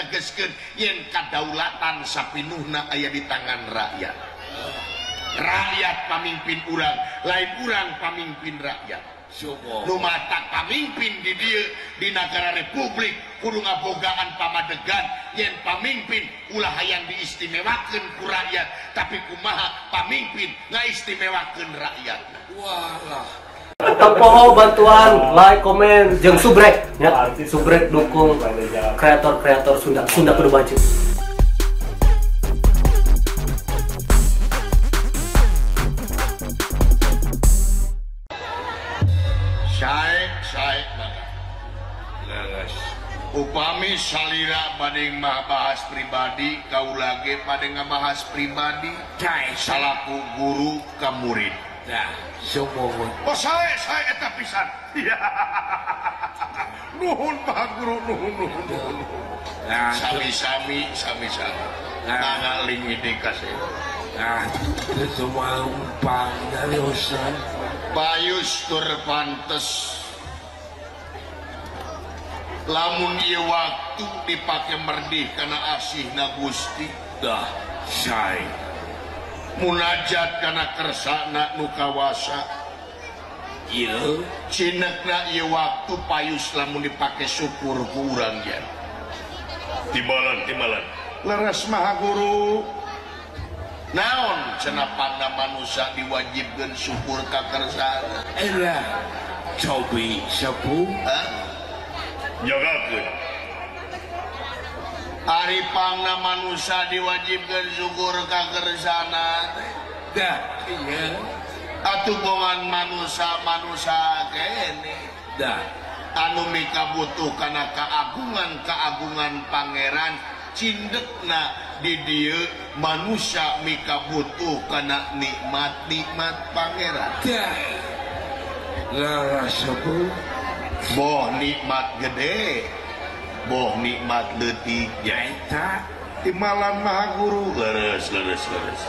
negeskeun yen kadaulatan sapinuhna aya di tangan rakyat. Rakyat pamimpin urang, lain urang pamimpin rakyat. Nu matak pamimpin di dieu di negara republik kudu ngabogaan pamadegan yen pamimpin ulah hayang diistimewakeun ku rakyat, tapi kumaha pamimpin ngaistimewakeun rakyat. Walah. Tempoho bantuan like, komen, jeung subrek ya, subrek dukung kreator-kreator Sunda, Sunda kudu maju. Upami salira bade ngabahas pribadi, kaula ge bade ngabahas pribadi, salaku guru ka murid. Nah, sumuhun. Oh, sae sae eta pisan. Nuhun Pak Guru, nuhun nuhun nuhun. Nah, sami-sami sami-sami. Nah, ngaling ini kasih. Nah, semua umpang dari usan. Payus tur pantes. Lamun ieu waktu dipake merdih kana asihna Gusti dah sae munajat kana kersana nu kawasa ieu cinekna ieu waktu payus lamun dipake syukur ku urang yen timbalan timbalan leres Maha Guru naon cenah pangna manusa diwajibkeun syukur ka kersana elah cobi sepuh jagakeun ari pangna manusa diwajibkeun syukur ka kersana dah iya atuh bongan manusa-manusa kene dah anu mikabutuh kana keagungan-keagungan pangeran cindekna di dieu manusa mikabutuh kana nikmat-nikmat pangeran dah leres sepuh boh nikmat gede boh nikmat leutik nyaeta timbalan Maha Guru leres leres leres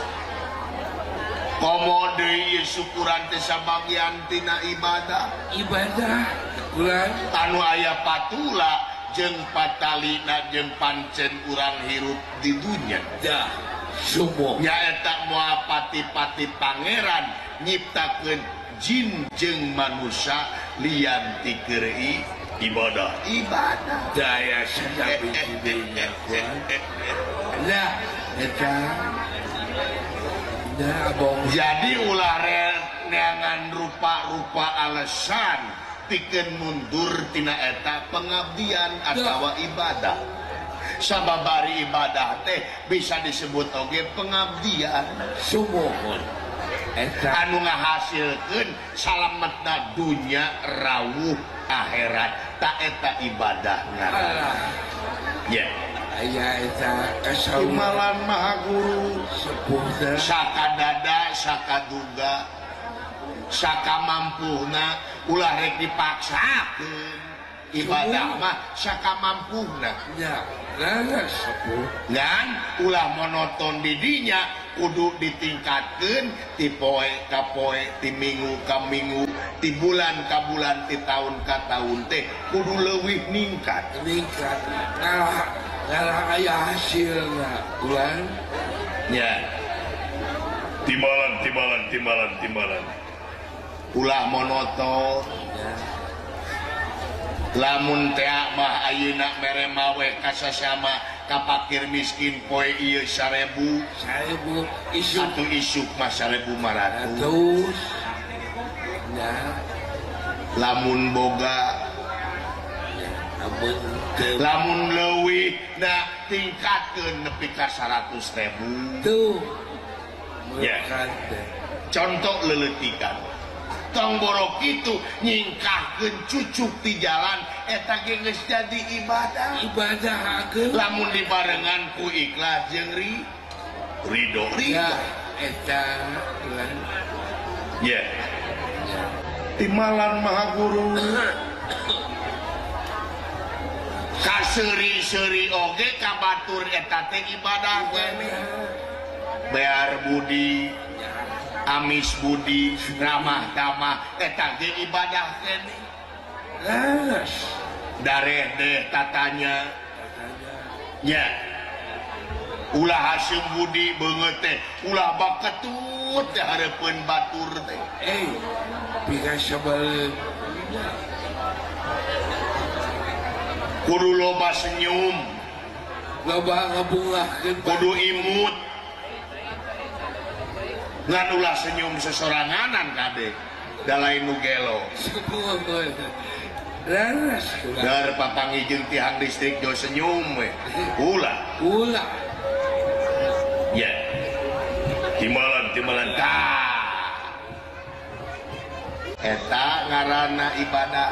komo deui ieu syukuran teh sabagian tina ibadah ibadah ulah anu aya patula jeung patalina jeung pancen urang hirup di dunya dah sumuh nyaeta moal pati-pati pangeran nyiptakeun jin jeung manusia lian ti keur ibadah ibadah daya saja lah eta nah abong jadi ulah neangan rupa-rupa alasan pikeun mundur tina eta pengabdian atawa ibadah sababari ibadah teh bisa disebut oge pengabdian sumuhun anu ngahasilkeun salametna dunya rawuh akhirat ta eta ibadah ngaranna ya aya eta timbalan Maha Guru sepuh teh sakadada sakaduga sakamampuhna ulah rek dipaksakeun ibadah mah sakamampuhna nya leres sepuh ngan ulah monoton di dinya kudu ditingkatkeun ti poe ka poe ti minggu ka minggu ti bulan ka bulan ti taun ka taun teh kudu leuwih ningkat ningkat ngalah ngalah aya hasilna bulan nya timbalan timbalan timbalan timbalan ulah monoton ya. Lamun teh mah ayeuna mere mawe ka sasama ka pakir miskin poe ieu 1000 1000 isuk atuh isuk mah 1500 ya lamun boga ya amun lamun leuwih na tingkatkeun nepi ka 100.000 tuh ya contoh leleutikan tong borok itu nyingkahkeun cucuk di jalan eta ge geus jadi ibadah ibadah ageung lamun dibarengan ku ikhlas jeung ridho ya eta ya timbalan Maha Guru kaseuri-seuri oge ka batur eta teh ibadah keneh bear budi amis budi ramah tamah eta ge ibadah keneh leres dareh deh tatanya Nya ulah haseum budi beungeut teh ulah baketut teh hareupeun batur teh. Pika kudu loba senyum, loba ngabungahkeun, kudu imut. Ngan ulah senyum sesoranganan kade da lain nu gelo. Dar papanggih jeung tihang listrik jo senyum we. Ulah. Ulah. Ya. Timbalan tah. Eta ngaranna ibadah.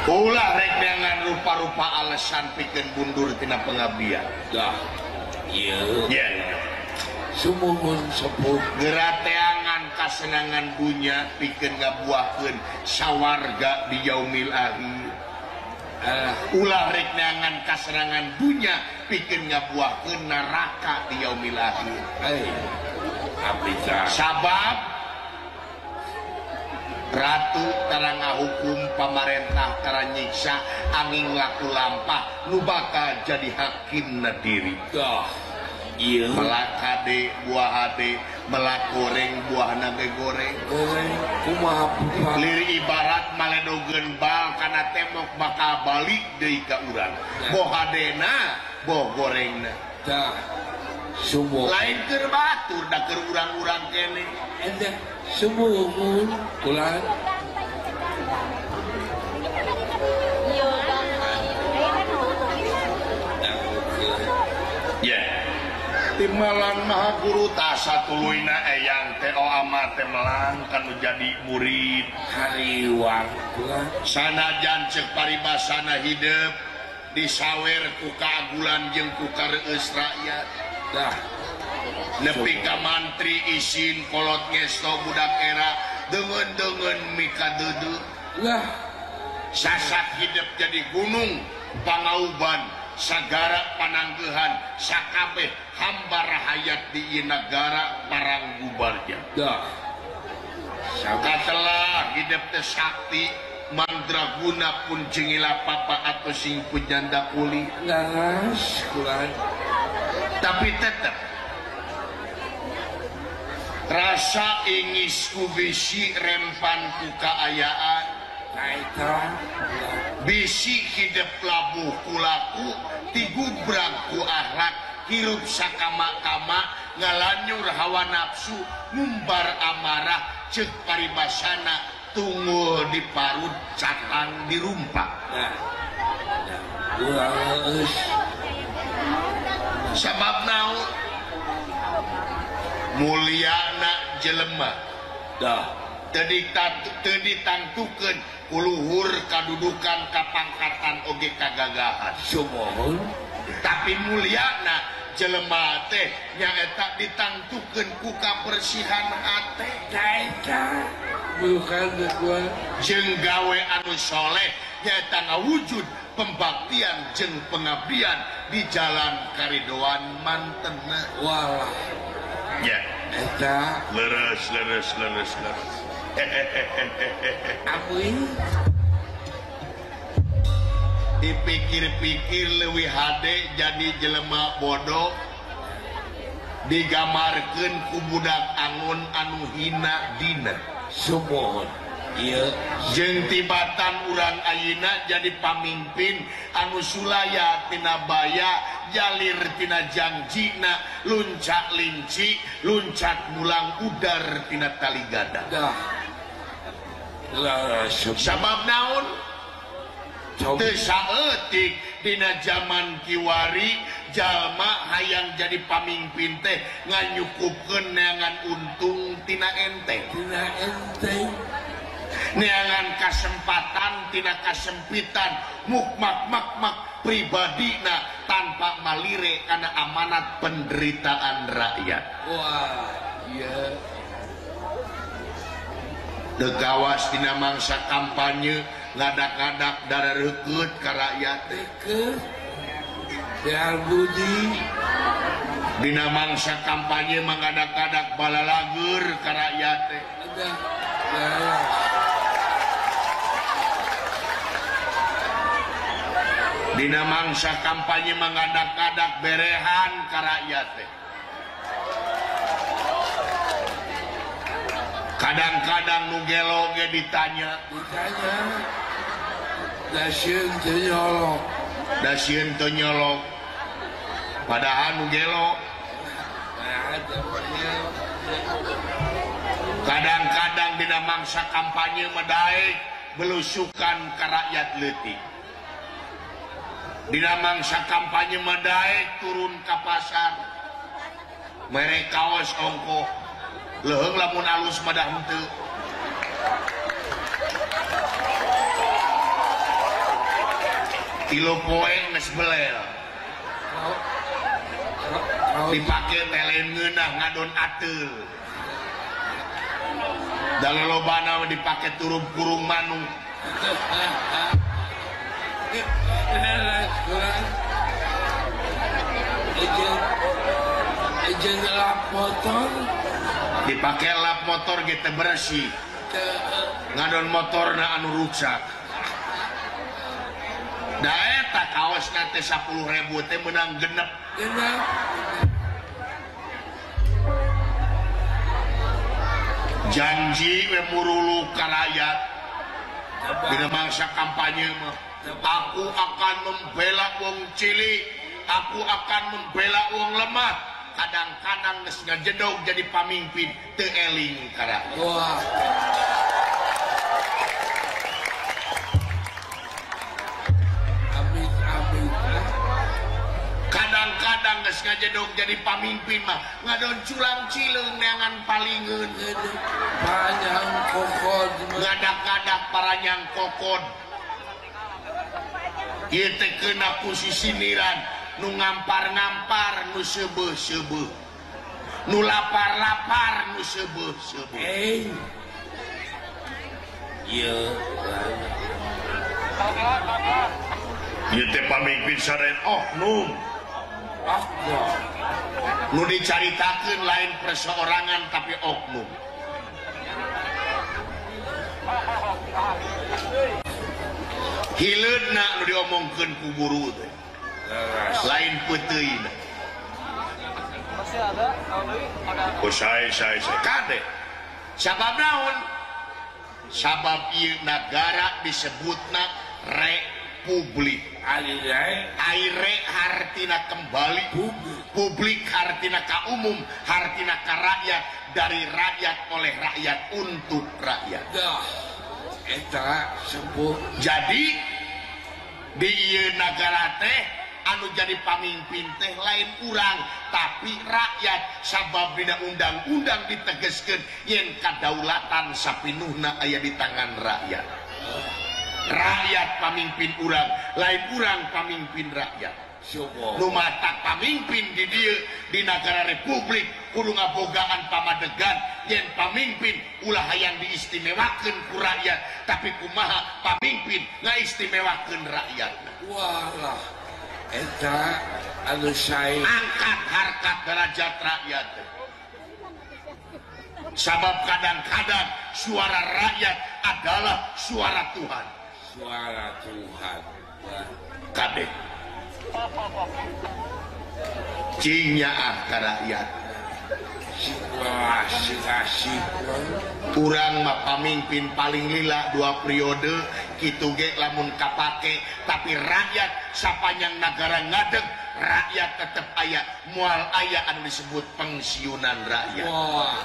Ulah rek dengan rupa-rupa alasan pikeun mundur tina pengabdian. Dah. Ieu. Ya. Sumuhun sepuh gerateangan kasenangan dunya pikeun ngabuahkeun sawarga di yaumil akhir. Ulah rek neangan kasenangan dunya pikeun ngabuahkeun neraka di yaumil akhir. Sabab ratu tara ngahukum, pamarentah tara nyiksa, angin laku lampah nu bakal jadi hakimna diri. Dah. Iya. Melak hade buah hade, melak goreng buahna ge goreng. Goreng kumaha pupa. Lir ibarat maledogeun bal kana tembok bakal balik deui ka urang. Boh hadena, boh gorengna. Tah. Sumuhun. Lain keur batur da keur urang-urang kene. Eta sumuhun ulah. Ya. Timbalan maha guru tah satuluyna eyang teh ama teh melang kanu jadi murid hariwang. Sanajan ceuk paribasana hidup disawer ku kaagulan jeung ku kareueus rakyat. Dah. Nepi ka mantri isin kolot ngesto budak era deungeun-deungeun mikadeudeuh. Lah sasak hidup jadi gunung pangauban sagara pananggehan sakabeh hamba rahayat di ieu nagara parang gubarja. Dah. Katelah hidup teh sakti mandraguna pun jengila papa atau sing pujanda kuli. Laras kulan. Tapi tetep rasa ingis ku bisi rempan ku kaayaan. Bisi hidup labuh kulaku tigubrag ku akhlak hirup sakama-kama ngalanyur hawa nafsu ngumbar amarah ceuk paribasana tunggul di parut catang di rumpak. Sabab naon mulyana jelema dah teu ditangtukeun kuluhur kadudukan kapangkatan oge kagagahan. Sumuhun. Tapi mulyana jelema teh nyaeta ditangtukeun ku kabersihan hate. Eta bukan gua jeung gawe anu soleh nyaeta ngawujud pembaktian jeung pengabdian di jalan karidoan mantena. Walah. Ya. Eta leres leres leres leres. Apuin dipikir-pikir leuwih hade jadi jelema bodoh digamarkeun ku budak angon anu hina dina. Sumuhun. Ieu jeung tibatan urang ayeuna jadi pamimpin anu sulaya tina baya jalir tina jangjina luncak linci luncat mulang udar tina tali gada. Dah. Sabab naon teu saeutik dina jaman kiwari jalma hayang jadi pamimpin teh nganyukupkeun neangan untung tina enteng, tina enteng, neangan kasempatan tina kasempitan mukmak-makmak pribadina tanpa malire kana amanat penderitaan rakyat. Wah, iya. Degawas dina mangsa kampanye ngadak-ngadak darah rekeut ka rakyat. Rekeut. Biar budi. Dina mangsa kampanye mangadak-adak balalagur ka rakyat teh. Dina mangsa kampanye mangadak-adak berehan ka rakyat teh. Kadang-kadang nu gelo ge ditanya, ditanya. Da sieun teu nyolok. Da sieun teu nyolok. Padahal nu gelo. Kadang-kadang dina mangsa kampanye mah daek belusukan ka rakyat leutik. Dina mangsa kampanye mah daek turun ka pasar. Mere kaos ongkoh. Leuheung lamun alus mah da henteu. Tilu poe geus belel. Dipake teh lain ngeunah ngadon ateul. Da lolobana dipake turub kurung manuk. Jeung lap motor dipake lap motor ge teu bersih. Ngadon motorna anu rusak. Da eta kaosna teh 10.000 teh meunang genep. Genep. Janji we murulu ka rakyat. Dina mangsa kampanye mah, aku akan membela wong cilik, aku akan membela wong lemah. Kadang-kadang geus ngajedog jadi pamimpin teu eling ka rakyat. Wah. Amit-amit. Kadang-kadang geus ngajedog jadi pamimpin mah ngadon culang cileung neangan palingeun. Panjang kokod. Ngadak-ngadak paranyang kokod. Ieu teh keuna ku sisiniran nu ngampar-ngampar nu seubeuh-seubeuh, nu lapar-lapar nu seubeuh-seubeuh. Ieu ieu teh pamimpin saren oknum. Nu dicaritakeun lain perseorangan tapi oknum. Hileudna nu diomongkeun ku guru teh lain peuteuyna. Oh sae sae sae kade. Sabab naon? Sabab ieu nagara disebutna republik. Aire hartina kembali, publik hartina ka umum, hartina ka rakyat, dari rakyat oleh rakyat untuk rakyat. Eta sepuh. Jadi di ieu nagara teh anu jadi pamimpin teh lain urang tapi rakyat. Sabab dina undang-undang ditegeskeun yen kadaulatan sapinuhna aya di tangan rakyat. Rakyat pamimpin urang, lain urang pamimpin rakyat. Nu matak pamimpin di dieu di nagara republik kudu ngabogaan pamadegan yen pamimpin ulah hayang diistimewakeun ku rakyat, tapi kumaha pamimpin ngaistimewakeun rakyat. Walah eta anu sae angkat harkat derajat rakyat. Sabab kadang-kadang suara rakyat adalah suara Tuhan. Suara Tuhan. Kabeh cing nyaah ka rakyat. Urang mah pamimpin paling lila 2 periode kitu ge lamun kapake, tapi rakyat sapanjang nagara ngadeg rakyat tetep aya, moal aya anu disebut pensiunan rakyat. Wah.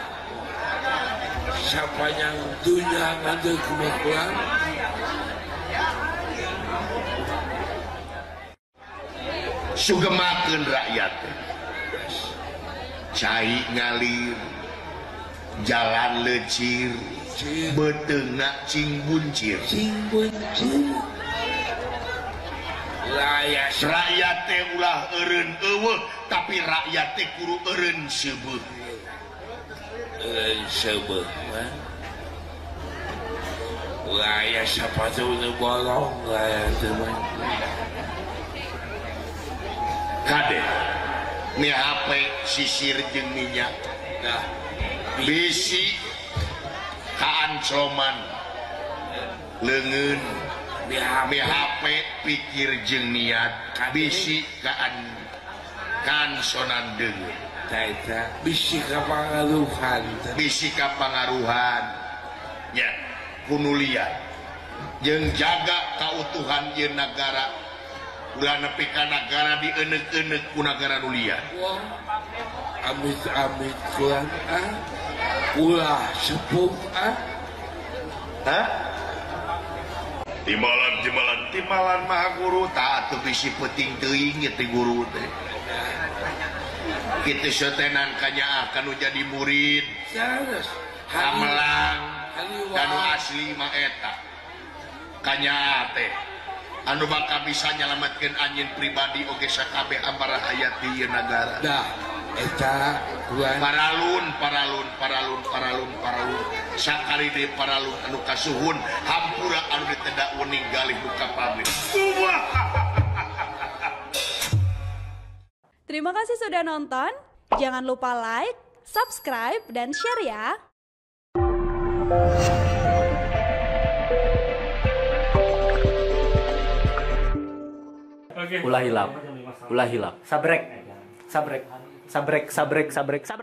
Sapanjang dunya ngadeg mah kurang. Sugemakeun rakyat. Cai ngalir, jalan lecir, beuteungna cing buncir. Cing buncir. Rakyat teh ulah eureun eueuh, tapi rakyat teh kudu eureun seubeuh. Eureun seubeuh mah. Ulah sapatu nu bolong rakyat teh mah. Kade. Mi HP sisir jeung minyak Nah, bisi kaancloman leungeun mi mi HP pikir jeung niat bisi kaansonan deungeun eta bisi kapangaruhan bisi kapangaruhan nya kunulian jeung jaga kautuhan ieu nagara ulah nepi ka nagara dieneuk-eneuk ku nagara nu lian. Wah, amit-amit kurang ah, ulah sepuh ah. Hah? Timbalan timbalan timbalan maha guru tah atuh bisi peuting teuing ieu teh guru teh. Kitu sotenan kanyaah kanu jadi murid. Sanes Hamelang kanu asli mah eta. Kanyaah teh anu bakal bisa nyalametkeun anjeun pribadi oge sakabeh amarah hayat di ieu nagara. Dah eta kurang paralun paralun paralun paralun paralun sakali deui paralun anu kasuhun hampura anu ditedak wening galih muka pamit. Terima kasih sudah nonton. Jangan lupa like, subscribe, dan share ya. Ulah hilap. Ulah hilap. Sabrek. Sabrek. Sabrek, sabrek, sabrek, sabrek.